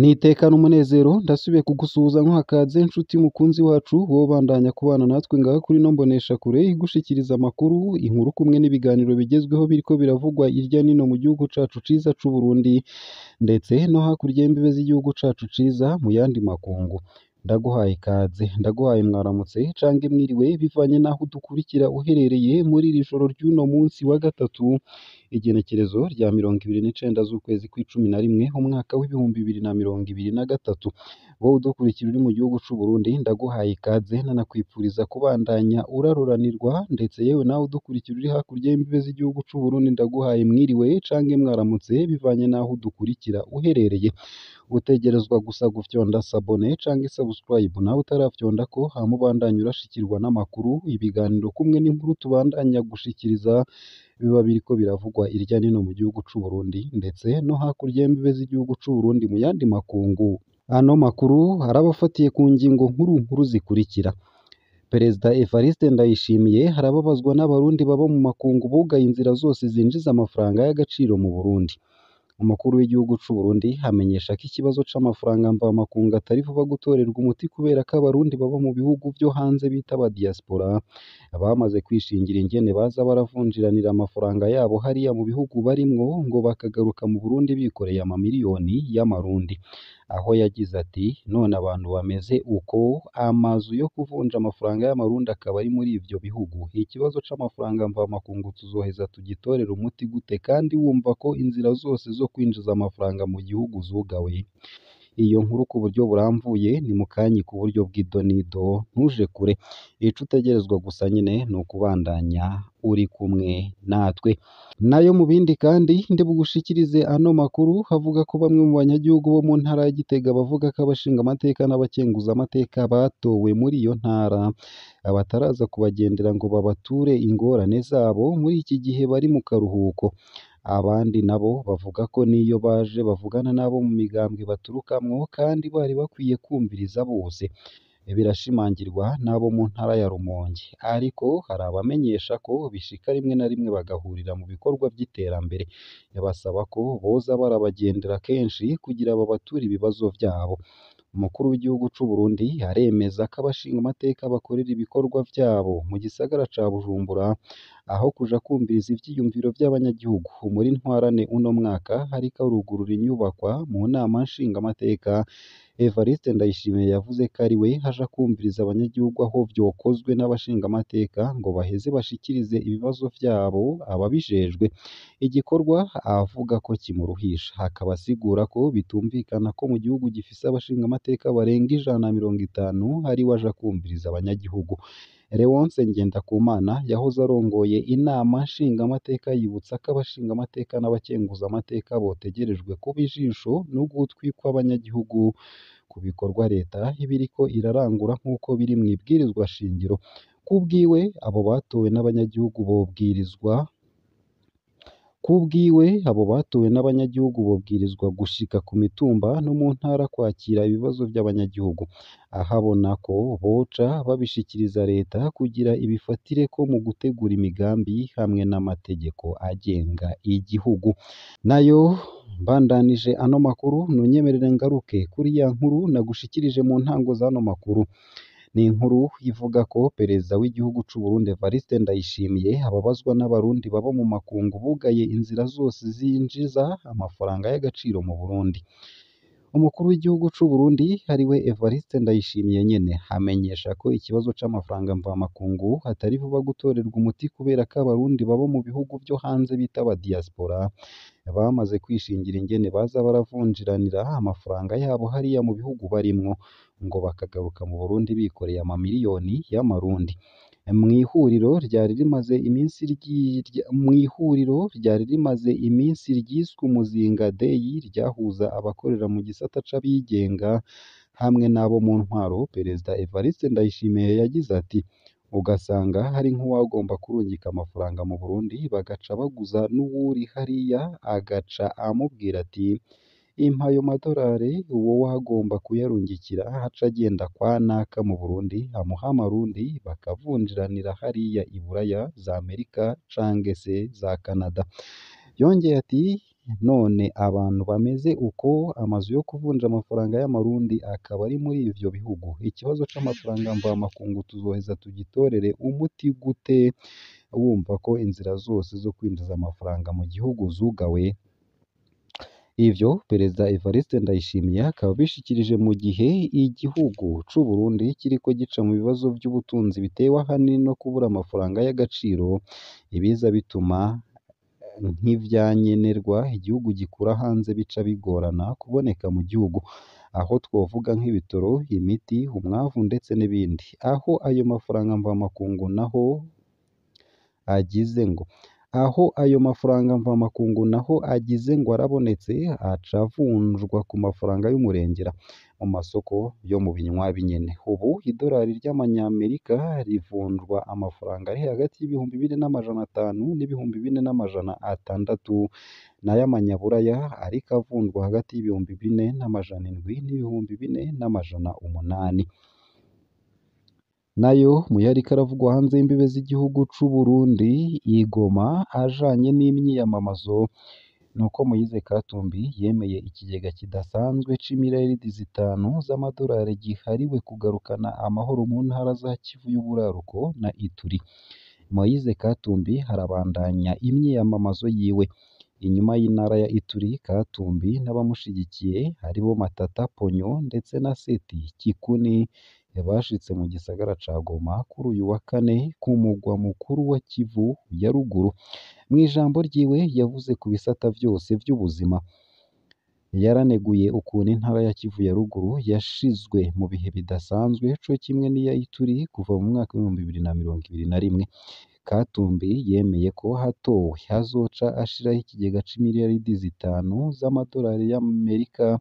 N'iteka n'umunezero ndasubiye kugusuhuza nkuhakaze nshuti mukunzi wacu wowe ubandanya kubana natwe ngaha kuri ino mboneshakure igushikiriza amakuru, inkuru kumwe n'ibiganiro bigezweho biriko biravugwa irya nino mu gihugu cacu ciza c'Uburundi ndetse no hakurya y'imbibe z'igihugu cacu ciza mu yandi makungu. Ndaguhaye ikaze, ndaguhaye mwaramutse canke mwiriwe bivanye n'aho udukurikira uherereye muri iri joro ry'uno munsi wa gatatu, igenekerezo rya 29 z'ukwezi kw'icumi na rimwe umwaka w'2023. Wowe udukurikira uri mu gihugu c'Uburundi ndaguhaye ikaze nanakwipfuriza kubandanya uraroranirwa, ndetse yewe nawe udukurikira uri hakurya y'imbibe z'igihugu c'Uburundi ndaguhaye mwiriwe canke mwaramutse bivanye n'aho udukurikira uherereye. Utegerezwa gusa gufyonda s'abonner canke subscribe nawe utarafyondako hama ubandanye urashikirwa n'amakuru, ibiganiro kumwe n'inkuru tubandanya gushikiriza biba biriko biravugwa irya nino mu gihugu c'Uburundi ndetse no hakurya y'imbibe z'igihugu c'Uburundi mu yandi makungu. Ano makuru arabafatiye ku ngingo nkuru nkuru zikurikira: Perezida Evariste Ndayishimiye arababazwa n'abarundi baba mu makungu bugaye inzira zose zinjiza amafaranga y'agaciro mu Burundi. Umukuru w'igihugu c'Uburundi amenyesha ko ikibazo c'amafaranga mvamakungu atari vuba gutorerwa umuti kubera ko abarundi baba mu bihugu vyo hanze bita aba diaspora bamaze kwishingira ingene baza baravunjiranira amafaranga yabo hariya mu bihugu barimwo ngo bakagaruka mu Burundi bikoreye amamiliyoni y'amarundi. Aho yagize ati none abantu bameze uko amazu yo kuvunja amafaranga y'amarundi akaba ari muri ivyo bihugu, ikibazo c'amafaranga mvamakungu tuzoheza tugitorere umuti gute kandi wumva ko inzira zose zo kwinjiza amafaranga mu gihugu zugawe? Iyo nkuru ku buryo burambuye ni mukanyi ku buryo bw'idonido ntuje kure. Ico utegerezwa gusa nyene ni ukubandanya uri kumwe natwe. Nayo mu bindi kandi ndi bugushikirize ano makuru avuga ko bamwe mu banyagihugu bo mu ntara ya Gitega bavuga ko abashingamateka n'abakenguzamateka batowe muri iyo ntara bataraza kubagendera ngo babature ingorane zabo muri iki gihe bari mu karuhuko. Abandi nabo bavuga ko n'iyo baje bavugana n'abo mu migambwe baturukamwo kandi bari bakwiye kumviriza bose. Birashimangirwa n'abo mu ntara ya Rumonge, ariko hari abamenyesha ko bishika rimwe na rimwe bagahurira mu bikorwa vy'iterambere. Basaba ko boza barabagendera kenshi kugira babature ibibazo vyabo. Umukuru w'igihugu c'Uburundi aremeza ko abashingamateka bakorera ibikorwa vyabo mu gisagara ca Bujumbura aho kuja kumviriza ivyiyumviro vy'abanyagihugu. Muri ntwarante uno mwaka hariko harugurura inyubakwa mu nama nshingamateka, Evariste Ndayishimiye yavuze ko ariwe aja kumviriza abanyagihugu aho vyokozwe n'abashingamateka ngo baheze bashikirize ibibazo vyabo ababijejwe. Igikorwa avuga ko kimuruhisha, akaba asigura ko bitumvikana ko mu gihugu gifise abashingamateka barenga 150 ariwe aja kumviriza abanyagihugu. Léonce Ngendakumana yahoze arongoye inama nshingamateka yibutsa ko abashingamateka n'abakenguzamateka botegerejwe kuba ijisho n'ugutwi kw'abanyagihugu ku bikorwa leta iba iriko irarangura nk'uko biri mw'ibwirizwa shingiro. Kubwiwe abo batowe n'abanyagihugu bobwirizwa Kubwiwe abo batowe n'abanyagihugu bobwirizwa gushika ku mitumba no mu ntara kwakira ibibazo vy'abanyagihugu. Aho abona ko boca babishikiriza leta kugira ibifatireko mu gutegura imigambi hamwe n'amategeko agenga igihugu. Nayo mbandanije ano makuru nunyemerere ngaruke kuri ya nkuru nagushikirije mu ntango z'ano makuru. Ni inkuru ivuga ko perezida w'igihugu c'Uburundi Evariste Ndayishimiye ababazwa n'abarundi baba mu makungu bugaye inzira zose zinjiza amafaranga y'agaciro mu Burundi. Umukuru w'igihugu c'Uburundi ariwe Evariste Ndayishimiye nyene amenyesha ko ikibazo c'amafaranga mvamakungu atari vuba gutorerwa umuti kubera ko abarundi baba mu bihugu vyo hanze bita aba diaspora bamaze kwishingira ingene baza baravunjiranira amafaranga yabo hariya mu bihugu barimwo ngo bakagaruka mu Burundi bikoreye amamiliyoni y'amarundi. Mw'ihuriro ryari rimaze iminsi mw'ihuriro ryari rimaze iminsi ryiswe Umuzinga Day ryahuza abakorera mu gisata c'abigenga hamwe n'abo mu ntwaro, Perezida Evariste Ndayishimiye yagize ati ugasanga hari nk'uwagomba kurungika amafaranga mu Burundi bagaca baguza n'uwuri hariya agaca amubwira ati impa ayo madorari uwo wagomba kuyarungikira aca agenda kwa naka mu Burundi amuha amarundi bakavunjiranira hariya i Buraya za Amerika canke se za Canada. Yongeye ati None abantu bameze uko, amazu yo kuvunja amafaranga y'amarundi akaba ari muri ivyo bihugu. Ikibazo c'amafaranga mvamakungu tuzoheza tugitorere umuti gute, wumva ko inzira zose zo kwinjiza amafaranga mu gihugu zugawe? Ivyo Perezida Evariste Ndayishimiye akaba abishikirije mu gihe igihugu c'u Burundi kiriko gica mu bibazo vy'ubutunzi bitewe ahanini no kubura amafaranga y'agaciro, ibiza bituma nk'ivyankenerwa igihugu gikura hanze bica bigorana kuboneka mu gihugu, aho twovuga nk'ibitoro, imiti, umwavu ndetse n'ibindi. Aho ayo mafaranga mvamakungu naho agize ngo aho ayo mafaranga mvamakungu naho agize ngo arabonetse, aca avunjwa ku mafaranga y'umurengera mu masoko yo mu binywabi nyene. Ubu idolari ry'amanyamerika rivunjwa amafaranga ari hagati y'4,500 n'4,600, n'ay'amanyaburaya ariko avunjwa hagati y'4,700 n'4,800. Nayo mu yariko aravugwa hanze y'imbibe z'igihugu c'u Burundi, i Goma ajanye n'imyiyamamazo, nuko Moise Katumbi yemeye ikigega kidasanzwe c'imiliyaridi 5 z'amadolari gihariwe kugarukana amahoro mu ntara za Kivu y'uburaruko na Ituri. Moise Katumbi arabandanya imyiyamamazo yiwe. Inyuma y'intara ya Ituri, Katumbi n'abamushigikiye aribo Matata Ponyo ndetse na Seth Kikuni bashitse mu gisagara ca Goma kuri uyu wa kane ku mugwa mukuru wa Kivu ya ruguru. Mw'ijambo ryiwe yavuze ku bisata vyose vy'ubuzima. Yaraneguye ukuntu intara ya Kivu ya ruguru yashizwe mu bihe bidasanzwe co kimwe n'iya Ituri kuva mu mwaka w'2021. Katumbi yemeye ko hatowe hazoca ashiraho ikigega c'imiliyaridi 5 z'amadolari y'Amerika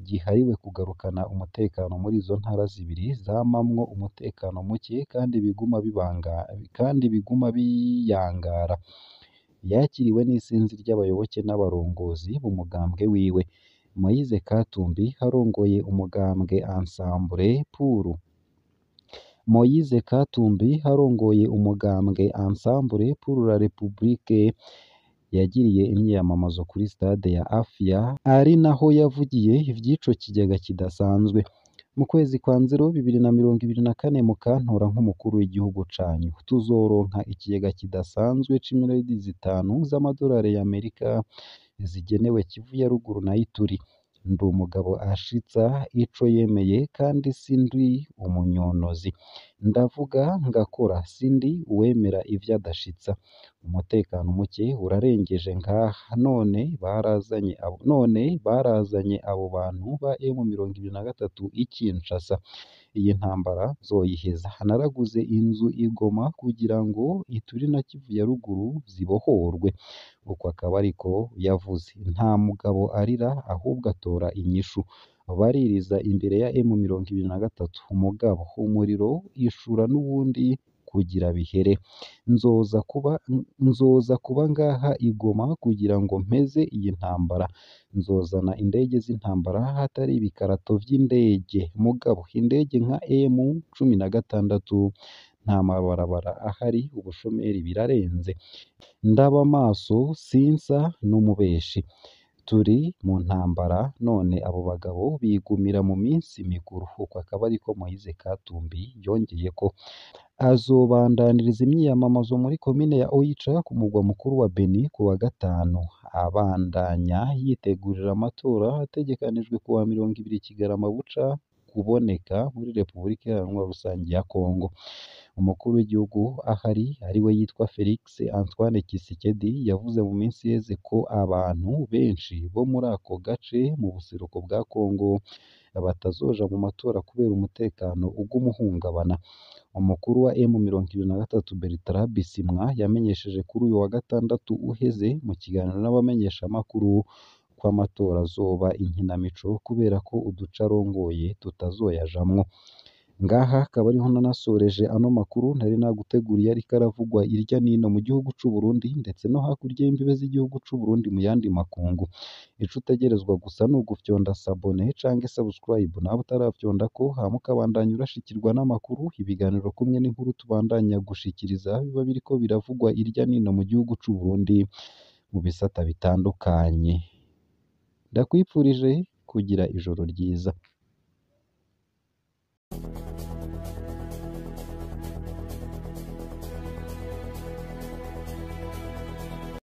gihariwe kugarukana umutekano muri izo ntara zibiri zamamwo umutekano muke kandi biguma biyangara. Yakiriwe n'isinzi ry'abayoboke n'abarongozi b'umugambwe wiwe. Moise Katumbi arongoye umugambwe Ensemble pour Moise Katumbi arongoye umugambwe Ensemble pour la République yagiriye imyiyamamazo kuri stade ya Afia, ari naho yavugiye ivy'ico kigega kidasanzwe. Mu kwezi kwa Nzero 2024 mukantora nk'umukuru w'igihugu canyu, tuzoronka ikigega kidasanzwe c'imiliyaridi 5 z'amadolari y'Amerika zigenewe Kivu ya ruguru na Ituri. Ndi umugabo ashitsa ico yemeye kandi sindi umunyonozi. Ndavuga ngakora, sindi uwemera ivyo adashitsa. Umutekano muke urarengeje ngaha, none barazanye abo bantu ba M23 i Kinshasa. Iyi ntambara nzoyiheza. Naraguze inzu i Goma kugira ngo Ituri na Kivu ya ruguru zibohorwe. Uko akaba ariko yavuze. Nta mugabo arira ahubwo atora inyishu. Baririza imbere ya M23. Umugabo umuriro ishura n'uwundi kugira bihere. Nzoza kuba ngaha i Goma kugira ngo mpeze iyi ntambara. Nzozana indege z'intambara hatari ibikarato vy'indege. Mugabo indege nka M16 nta mabarabara ahari, ubushomeri birarenze. Ndaba maso sinsa n'umubeshi. Turi mu ntambara none abo bagabo bigumira mu minsi mikuru. Uko akaba ariko Moise Katumbi yongeyeko. Azobandaniriza imyiyamamazo muri komine ya Oicha ku mugwa mukuru wa Beni ku wa gatanu, abandanya yitegurira amatora ategekanijwe ku wa 20 Kigarama buca kuboneka muri Repubulika Iharanira Rusangi ya Kongo. Umukuru w'igihugu ahari ariwe yitwa Felix Antoine Tshisekedi yavuze mu minsi iheze ko abantu benshi bo muri ako gace mu buseruko bwa Kongo batazoja mu matora kubera umutekano uguma uhungabana. Umukuru wa M23 Bertrand Bisimwa yamenyesheje kuri uyu wa gatandatu uheze mu kiganiro n'abamenyeshamakuru ko amatora azoba inkinamico kubera ko uduce arongoye tutazoyajamwo. Ngaha akaba ariho nanasoreje ano makuru nari naguteguriye ariko aravugwa irya nino mu gihugu c'u Burundi ndetse no hakurya y'imbibe z'igihugu c'u Burundi mu yandi makungu. Ico utegerezwa gusa ni ugufyonda sabone canke subscribe nawe utaravyondako, hama ukabandanya urashikirwa n'amakuru, ibiganiro kumwe n'inkuru tubandanya gushikiriza biba biriko biravugwa irya nino mu gihugu c'u Burundi. mu bisata bitandukanye. Ndakwipfurije kugira ijoro ryiza.